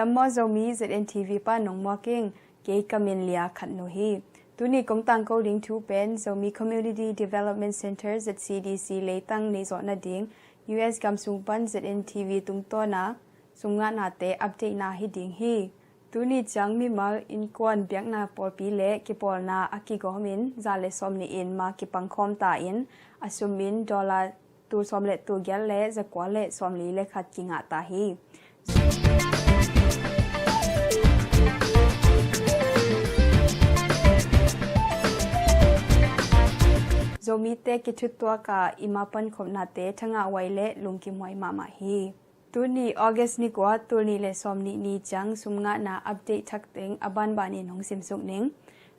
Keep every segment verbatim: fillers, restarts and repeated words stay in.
Lammaw Zomi, ZNTV pan nong muak ing. Kei ka min Lia Khat No hi. Tuni kong tangko ding thu pen Zomi Community Development Center, ZCDC leitang neizawh nading US gam sung pan ZNTV tungtawna sumngahnate update na hi ding hi. Tuni ciang mimal, innkuan, biakna pawlpi le kipawlna a kigawmin za le sawm nih in ma kipangkhawm ta in a sum in dollar tul sawm le tul giat le zakua le sawmli le khat kingah ta hi. Zomite kithuttuak a i ma pankhopnate thangah huai le lungkimhuai mahmah hi. Tuni August ni kua, tul nih le sawm nih ni ciang sumngahna update thak teng a banbanin hong simsuk ning.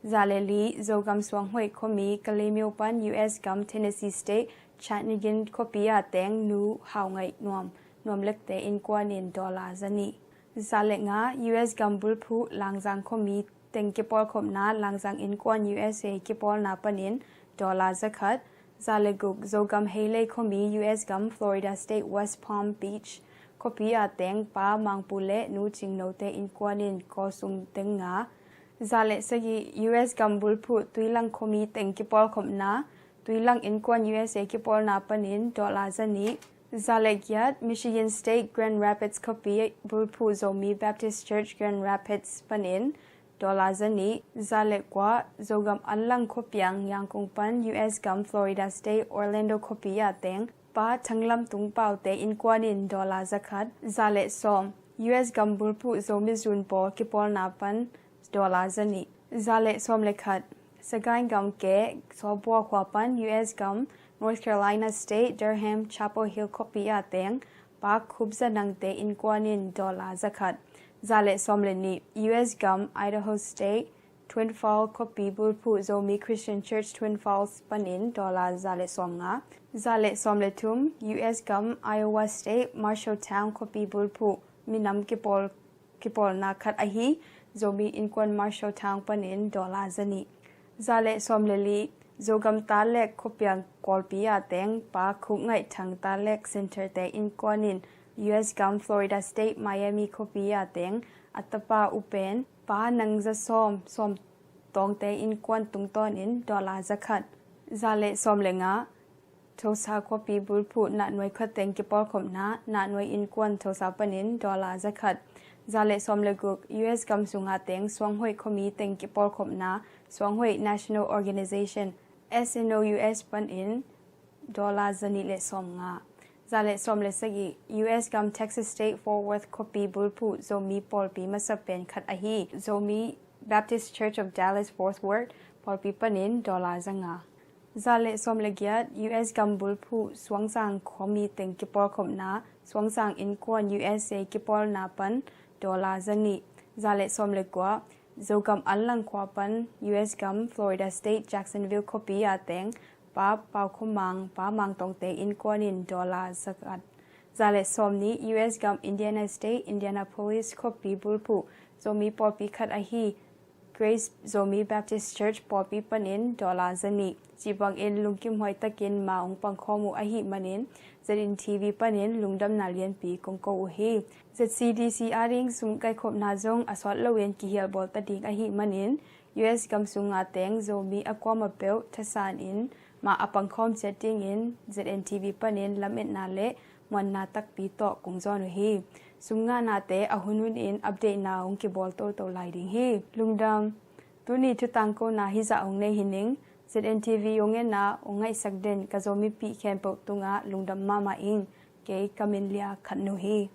Za le li, Zogam suanghoih khuami Kalemyo pan US gam Tennessee State Chattanooga khuapi a teng Nu Hau Ngaih Nuam, Nuam Lekte innkuan in dollar za nih. Za le nga, US gam bulphuh Langzang khuami teng kipawlkhopna Langzang innkuan USA kipawlna panin dollar za khat. Za le guk, Zogam Heilei khuami US gam Florida State West Palm Beach khuapi a teng Pa Mangpu le Nu Cingnote innkuan in kawlsum teng nga. Za le sagih, US gam bulphuh Tuilang khuami teng kipawlkhopna Tuilang innkuan USA kipawlna panin dollar za nih. Za le giat, Michigan State Grand Rapids khuapi bulphuh Zomi Baptist Church Grand Rapids panin dollar za nih. Za le kua, Zogam Anlang khuapiang Yangkung pan US gam Florida State Orlando khuapi a teng Pa Thanglam Tung Paute innkuan in dollar za khat. Za le sawm, US gam bulphuh Zomi Zun pawl kipawlna pan dollar za nih. Za le sawm le khat, Sagaing gam ke Sawbua khua pan US gam North Carolina State Durham Chapel Hill khuapi a teng Pa Khup Za Nangte innkuan in dollar za khat. Za le sawm le nih, US gam Idaho State Twin Falls khuapi bulphuh Zomi Christian Church Twin Falls panin dollar za le sawm nga. Za le sawm le thum, US gam Iowa State Marshalltown khuapi bulphuh minam kipawl kipawlna khat ahi Zomi innkuan Marshalltown panin dollar za nih. Za le sawm le li, Zogam Talek khuapiang Kawlpi a teng Pa Khuk Ngaih Thang Talek Centerte innkuan in US gam Florida State Miami khuapi a teng a tapa upen Pa Nang Za Sawm, Sawm Tawngte innkuan tungtawnin dollar za khat. Za le sawm le nga, Tulsa khuapi bulphuh Nahnuai khua teng kipawlkhopna Nahnuai innkuan Tulsa panin dollar za khat. Za le sawm le guk, US gam sunga teng Suanghoih khuami teng kipawlkhopna Suanghoih National Organization, SNOUS panin dollar za nih le sawm nga. Za le sawm le sagih, US gam Texas State Fort Worth khuapi bulphuh Zomi pawlpi masa pen khat ahi Zomi Baptist Church of Dallas Fort Worth pawlpi panin dollar za nga. Za le sawm le giat, US gam bulphuh Suangzang khuami teng kipawlkhopna Suangzang innkuan USA kipawlna pan dollar za nih. Za le sawm le kua, Zogam Anlang khua pan US gam Florida State Jacksonville khuapi a teng Pa Pau Khua Mang, Pa Mang Tawngte innkuan in dollar za khat. Za le sawm nih, US gam Indiana State Indianapolis khuapi bulphuh Zomi pawlpi khat ahi Grace Zomi Baptist Church pawlpi panin dollar za nih. Cih bangin lungkimhuai takin ma hong pangkhawm uh ahih manin ZNTV panin lungdamna lianpi kong ko uh hi. ZCDC ading sum kaikhopna zong a sawt loin kihial bawl ta ding ahih manin US gam sunga teng Zomi a kuamah peuh thasan in ma a pangkhawm ciat dingin ZNTV panin lametna le muanna takpi tawh kong zawn uh hi. Sumngahnate a hunhun in update na hong kibawl toto lai ding hi. Lungdam. Tuni thutangkona hizah hong nei hi ning. ZNTV hong enna hong ngaihsak den ka Zomipih khempeuh tungah lungdam mahmah ing. Kei ka min Lia Khat No hi.